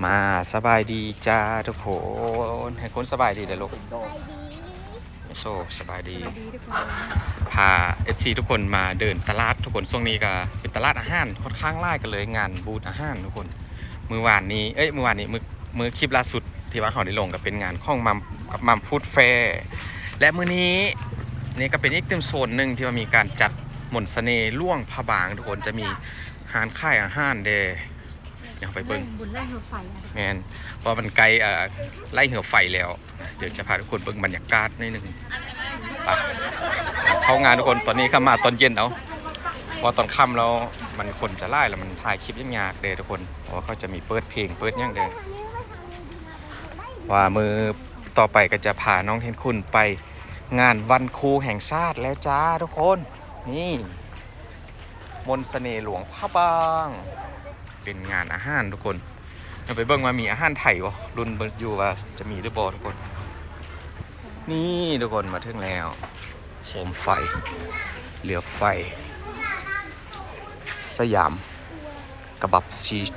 ມາ ສະບາຍດີຈ້າທຸກຄົນ ໃຫ້ຄົນສະບາຍດີເດີ້ລູກ ໂຊ ສະບາຍດີ ສະບາຍດີທຸກຄົນ ພາເອັຟຊີທຸກຄົນມາເດີນຕະຫຼາດທຸກຄົນ ຊ່ວງນີ້ກະເປັນຕະຫຼາດອາຫານ ຂ້ອນຂ້າງຫຼາຍ ກະເລີຍງານບູດອາຫານທຸກຄົນ ມື້ວານນີ້ ເອີຍ ມື້ວານນີ້ ມື້ ມື້ຄລິບລ່າສຸດທີ່ວ່າເຮົາໄດ້ລົງ ກະເປັນງານຂອງມັມ ກັບມັມຟູດແຟ ແລະ ມື້ນີ້ ນີ້ກະເປັນອີກຕື່ມໂຊນໜຶ່ງທີ່ວ່າມີການຈັດມົນສະເໜ່ຫຼວງພະບາງທຸກຄົນ ຈະມີຮ້ານຂາຍອາຫານແດ່ ດຽວເຮົາໄປເບິ່ງ ບຸນໄລ່ເຮືອໄຟ ແມ່ນ ເພາະວ່າມັນໃກ້ ເອີ ໄລ່ເຮືອໄຟແລ້ວ ດຽວຈະພາທຸກຄົນເບິ່ງບັນຍາກາດໜ້ອຍໜຶ່ງ ໄປ ເຂົ້າງານທຸກຄົນ ຕອນນີ້ກະມາຕອນເຢັນເອົາ ເພາະວ່າຕອນຄ່ຳແລ້ວມັນຄົນຈະຫຼາຍ ແລ້ວມັນຖ່າຍຄລິບຍາກໆເດ້ທຸກຄົນ ເພາະວ່າເຂົາຈະມີເປີດເພງເປີດຫຍັງເດ້ ວ່າມື້ຕໍ່ໄປກະຈະພານ້ອງແທນຄຸນໄປງານວັນຄູແຫ່ງຊາດແລ້ວຈ້າທຸກຄົນ ນີ້ ມົນສະເໜ່ຫຼວງພະບາງ ເປັນງານອາຫານທຸກຄົນ ດຽວໄປເບິ່ງວ່າມີອາຫານໄທບໍ່ ລຸ້ນເບິ່ງຢູ່ວ່າຈະມີຫຼືບໍ່ທຸກຄົນ ນີ້ທຸກຄົນ ມາເຖິງແລ້ວ ໂຄມໄຟ ເຫຼືອໄຟ ສະຫຍາມ ກະບັບຊີດ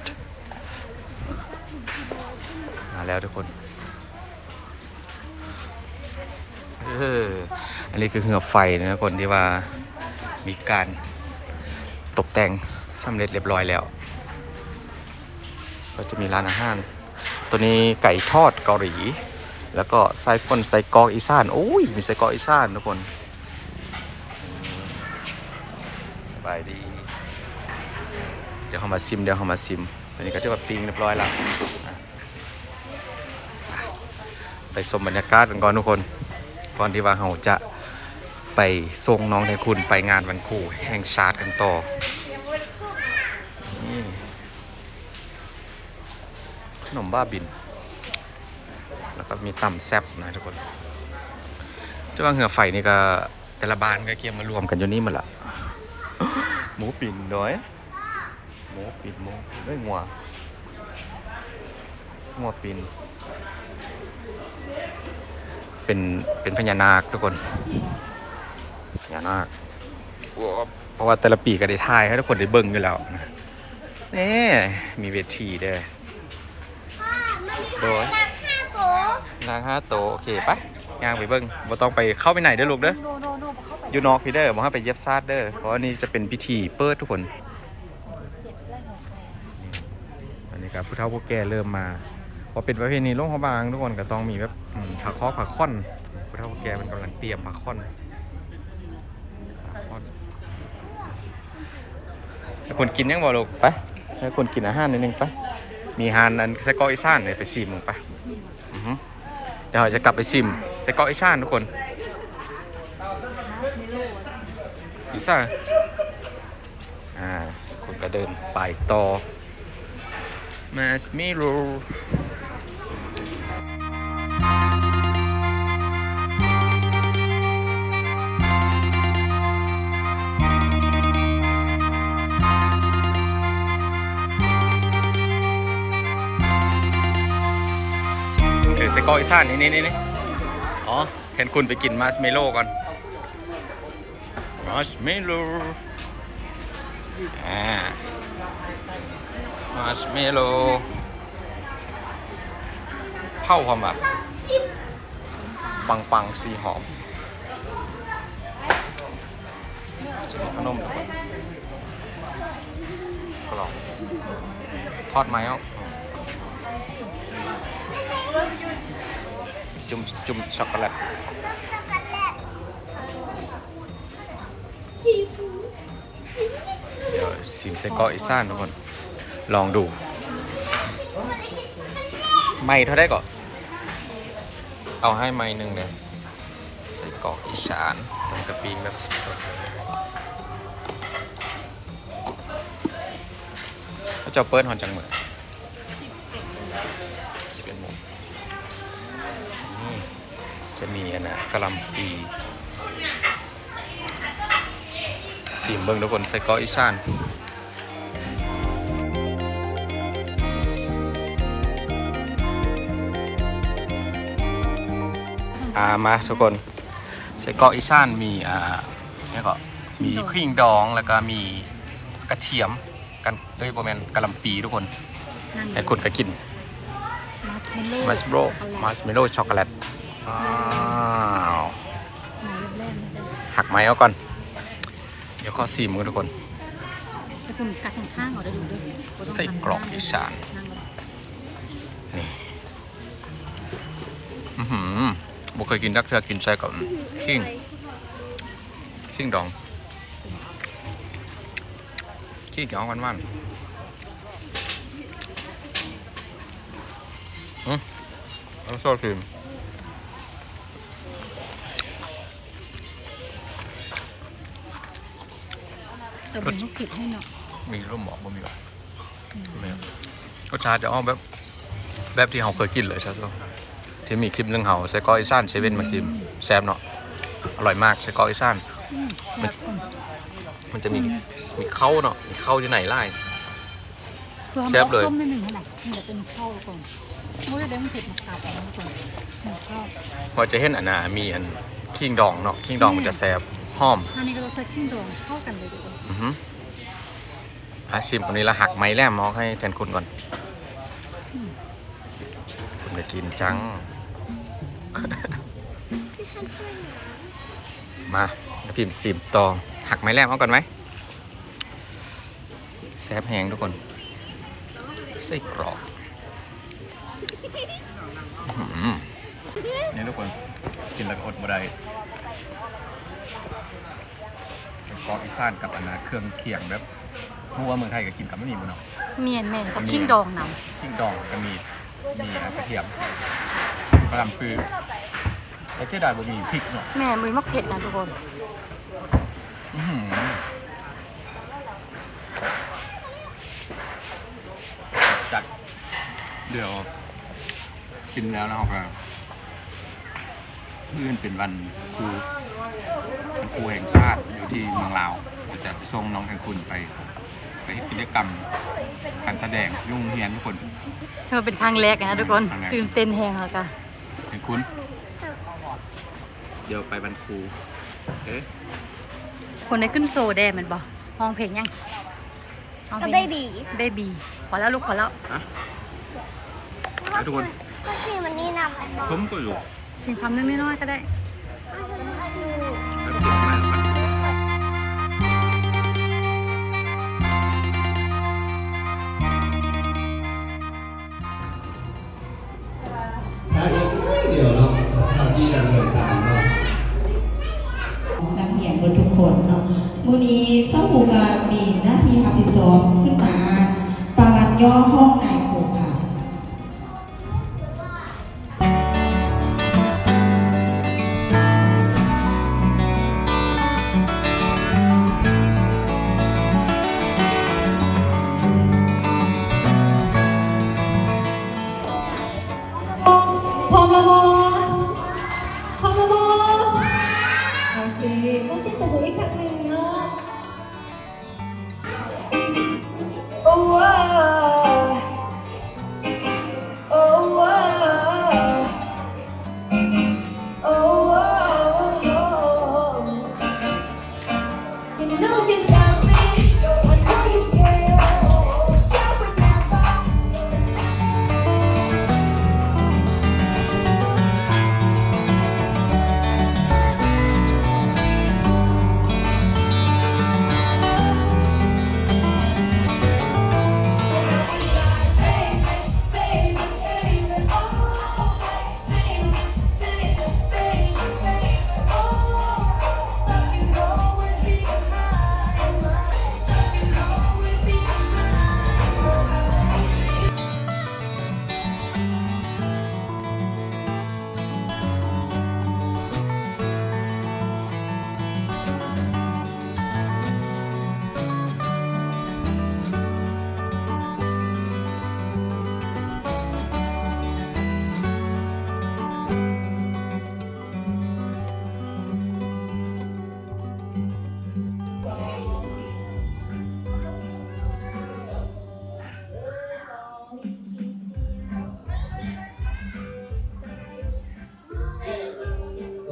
ມາແລ້ວທຸກຄົນ ເອີ ອັນນີ້ຄືເຮືອໄຟນະທຸກຄົນ ທີ່ວ່າມີການຕົບແຕ່ງສຳເລັດລຽບຮ້ອຍແລ້ວ ກະຈະມີຮ້ານອາຫານ ໂຕນີ້ໄກ່ທອດເກົາຫຼີ ແລ້ວກໍສາຍຝົນໄສ້ກອກອີສານ ໂອ້ຍ ມີໄສ້ກອກອີສານທຸກຄົນ ສະບາຍດີ ດຽວເຮົາມາຊິມ ດຽວເຮົາມາຊິມ ອັນນີ້ກະຖືວ່າປີ້ງລຽບຮ້ອຍລະ ໄປຊົມບັນຍາກາດກັນກ່ອນທຸກຄົນ ກ່ອນທີ່ວ່າເຮົາຈະໄປສົ່ງນ້ອງໄທຄຸນໄປງານວັນຄູແຫ່ງຊາດກັນຕໍ່ ນີ້ ຂະໜົມບ້າບິນ ແລ້ວກໍມີຕຳແຊບນະທຸກຄົນ ແຕ່ວ່າເຮືອໄຟນີ້ກະ ແຕ່ລະບ້ານກະກຽມມາລວມກັນຢູ່ນີ້ໝົດລະ ໝູປິ່ນໂດຍ ໝູປິ່ນ ໝູ ເອີຍ ງົວ ງົວປິ່ນ ເປັນ ເປັນພະຍານາກທຸກຄົນ ພະຍານາກ ເພາະວ່າແຕ່ລະປີກະໄດ້ຖ່າຍໃຫ້ທຸກຄົນໄດ້ເບິ່ງຢູ່ແລ້ວ ນີ້ ມີເວທີເດີ້ ໂດຍ ນາງຫ້າໂຕ ໂອເຄ ໄປ ຍ່າງໄປເບິ່ງ ບໍ່ຕ້ອງໄປ ເຂົ້າໄປໃນເດີ້ລູກເດີ້ ໂນ ໂນ ໂນ ບໍ່ເຂົ້າໄປ ຢູ່ນອກພີ້ເດີ້ ບໍ່ໃຫ້ໄປຢຽບສາດເດີ້ ເພາະວ່ານີ້ຈະເປັນພິທີເປີດທຸກຄົນ ອັນນີ້ກະຜູ້ເຖົ້າຜູ້ແກ່ເລີ່ມມາ ເພາະເປັນປະເພນີຫຼວງພະບາງ ທຸກຄົນກະຕ້ອງມີແບບ ອືມ ຜ້າຄອກຜ້າຂ້ອນ ຜູ້ເຖົ້າຜູ້ແກ່ເພິ່ນກຳລັງຕຽມຜ້າຂ້ອນ ຜ້າຂ້ອນ ໃຫ້ຄົນກິນຫຍັງບໍ່ລູກ ໄປ ໃຫ້ຄົນກິນອາຫານໜ້ອຍໜຶ່ງໄປ ມີຮ້ານອັນໄສ້ກອກອີສານເດ ໄປຊີມເບິ່ງໄປ ອືຮຶ ດຽວເຮົາຈະກັບໄປຊີມໄສ້ກອກອີສານທຸກຄົນ ອີສານ ອ່າ ຄົນກະເດີນໄປຕໍ່ ແມສເມໂລ ເອີ ໄສ້ກອກອີສານ ນີ້ໆໆ ອໍ ແທນຄຸນໄປກິນມາສເມໂລກ່ອນ ມາສເມໂລ ອ່າ ມາສເມໂລ ເຜົາຄວາມວ່າ ປັງໆ ສີຫອມ ຈະມີຂະໜົມທຸກຄົນ ກະລອງ ທອດໄມ້ເອົາ ຈຸ່ມ ຈຸ່ມຊັອກໂກແລັດ ດຽວຊີມໄສ້ກອກອີສານທຸກຄົນ ລອງດູ ໄມ້ເທົ່າໃດເກາະ ເອົາໃຫ້ໄມ້ໜຶ່ງເດີ້ ໄສ້ກອກອີສານ ເພິ່ນກະປີ້ງແບບສົດໆ ເຂົາເຈົ້າເປີດຮອດຈັກໂມງ ສິບເອັດໂມງ ນີ້ ຈະມີອັນນະ ກະຫຼ່ຳປີ ຊີມເບິ່ງທຸກຄົນ ໄສ້ກອກອີສານ ອ່າ ມາທຸກຄົນ ໄສ້ກອກອີສານມີ ອ່າ ຫຍັງເກາະ ມີຂີງດອງ ຂີງດອງ ແລ້ວກະມີກະທຽມ ກັນ ເອີຍ ບໍ່ແມ່ນ ກະຫຼ່ຳປີທຸກຄົນ ນັ້ນ ໃຫ້ຄົນກະກິນ Marshmallow ມາສເມໂລ ຊັອກໂກແລັດ ວ້າວ ໃໝ່ແລກໆ ເດີ ຫັກໄມ້ເອົາກ່ອນ ດຽວຂໍຊີມກ່ອນທຸກຄົນ ແຕ່ຄຸນກັດຂ້າງໆ ເອົາເດີ ໄສ້ກຣອກອີສານ ນີ້ ອືຫື ບໍ່ເຄີຍກິນຈັກເທື່ອ ກິນໃສ່ກັບຂີງ ຂີງດອງ ຂີງດອງຫວານໆ ອື ແລ້ວຊອດຊີມ ແຕ່ບໍ່ມີເຜັດໃຫ້ເນາະ ມີລົມບໍ່ ບໍ່ມີຫວາ ອືມ ແມ່ນ ລົດຊາດຈະອອກແບບ ແບບທີ່ເຮົາເຄີຍກິນເລີຍ ທີ່ມີຄລິບໜຶ່ງເຮົາໃສ່ກອກອີສານເຊເວັນມາກິນ ອືມ ແຊບເນາະ ອະລ່ອຍມາກ ໃສ່ກອກອີສານ ອືມ ແຊບ ມັນ ມັນຈະມີ ອືມ ມີເຂົ້າເນາະ ມີເຂົ້າຢູ່ໃນຫຼາຍ ແຊບເລີຍ ເຂົ້າສົ້ມໜ້ອຍໜຶ່ງຫັ້ນນະ ມັນຈະເປັນເຂົ້າກ່ອນ ໂອ້ຍ ໄດ້ມັນເຜັດມາຕັບເອົາກ່ອນ ເຂົ້າ ພໍຈະເຫັນອັນນ່າ ມີອັນຂີງດອງເນາະ ຂີງດອງມັນຈະແຊບ ຫອມ ອັນນີ້ກໍເຮົາໃສ່ຂີງດອງເຂົ້າກັນເລີຍທຸກຄົນ ອືຫື ອາ ຊີມອັນນີ້ລະ ຫັກໄມ້ແຫຼມອອກໃຫ້ແທນຄຸນກ່ອນ ອືມ ຄຸນກໍກິນຈັງ ມາ ແລ້ວພິມຊີມຕໍ່ ຫັກໄມ້ແຫຼມອອກກ່ອນໄວ້ ແຊບແຮງທຸກຄົນ ໄສ້ກຣອກ ອືຫື ນີ້ທຸກຄົນ ກິນແລ້ວກໍອົດບໍ່ໄດ້ ໄສ້ກອກອີສານກັບອັນນ່າ ເຄື່ອງຄຽງແບບ ຮູ້ວ່າເມືອງໄທກໍກິນກັບອັນນີ້ບໍ່ເນາະ ແມ່ນໆ ກັບຂີງດອງນຳ ຂີງດອງກໍມີ ມີອັນກະທຽມ ກະຫຼ່ຳປື ແຕ່ເສຍດາຍບໍ່ມີພິກເນາະ ແມ່ນ ບໍ່ມີໝາກເຜັດນະທຸກຄົນ ອືຫື ຈັດ ດຽວກິນແລ້ວເນາະ ເຮົາກໍ ມື້ອື່ນເປັນວັນຄູ ວັນຄູແຫ່ງຊາດຢູ່ທີ່ເມືອງລາວ ກໍຈະໄປສົ່ງນ້ອງແທນຄຸນໄປ ໄປເຮັດກິດຈະກຳການສະແດງຢູ່ໂຮງຮຽນທຸກຄົນ ເຊິ່ງເປັນຄັ້ງແລກນະທຸກຄົນ ຄັ້ງແລກ ຕື່ນເຕັ້ນແຮງແລ້ວກະ ແທນຄຸນ ດຽວໄປວັນຄູ ເອີ ຄົນໄດ້ຂຶ້ນໂຊແດ່ແມ່ນບໍ່? ຮ້ອງເພງຫຍັງ? ຮ້ອງເພງ Baby Baby ພໍແລ້ວລູກ ພໍແລ້ວ ຮະ ໄປທຸກຄົນ ກໍຊີມອັນນີ້ນຳ ຊົມກໍຢູ່ ຊິມຄຳໜຶ່ງນ້ອຍໆກໍໄດ້ ຖ້າອີກໜ້ອຍດຽວເນາະ ເທົ່າທີ່ດຳເນີນການເນາະ ນັກຮຽນເບິດທຸກຄົນເນາະ ມື້ນີ້ຊາວຄູກໍມີໜ້າທີ່ຮັບຜິດຊອບຂຶ້ນມາ ປາມັນຍໍຫ້ອງນາຍຄູຄ່ະ. ພ້ອມແລ້ວບໍ່? ພ້ອມແລ້ວບໍ່? ໂອເຄ ຂໍສຽງຕົບມືອີກຄັ້ງໜຶ່ງເດີ.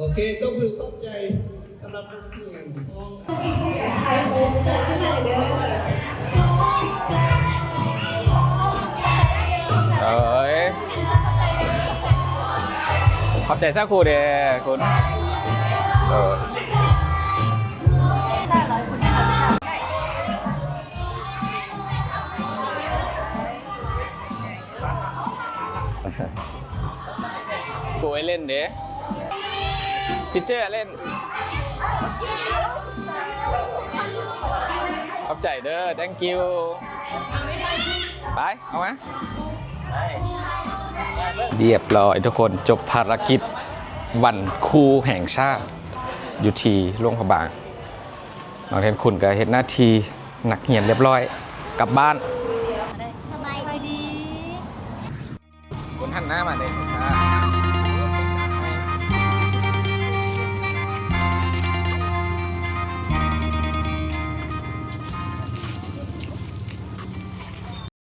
ໂອເຄ ຕົບມືຂອບໃຈສຳລັບທຸກຄົນ. ເອີຍ. ຂອບໃຈຊາຄູເດ້ຄຸນ. ເອີ ຄູເອເລນເດ້ teacher ເອເລນ ຂອບໃຈເດີ thank you. ໄປ ເອົາມາ ຮຽບຮ້ອຍທຸກຄົນ ຈົບພາລະກິດວັນຄູແຫ່ງຊາດ ຢູ່ທີ່ຫຼວງພະບາງ. ນ້ອງແທນຄຸນກໍເຮັດໜ້າທີ່ນັກຮຽນຮຽບຮ້ອຍ ກັບບ້ານ. ສະບາຍດີ. ຄຸນຫັນໜ້າມາເດ້.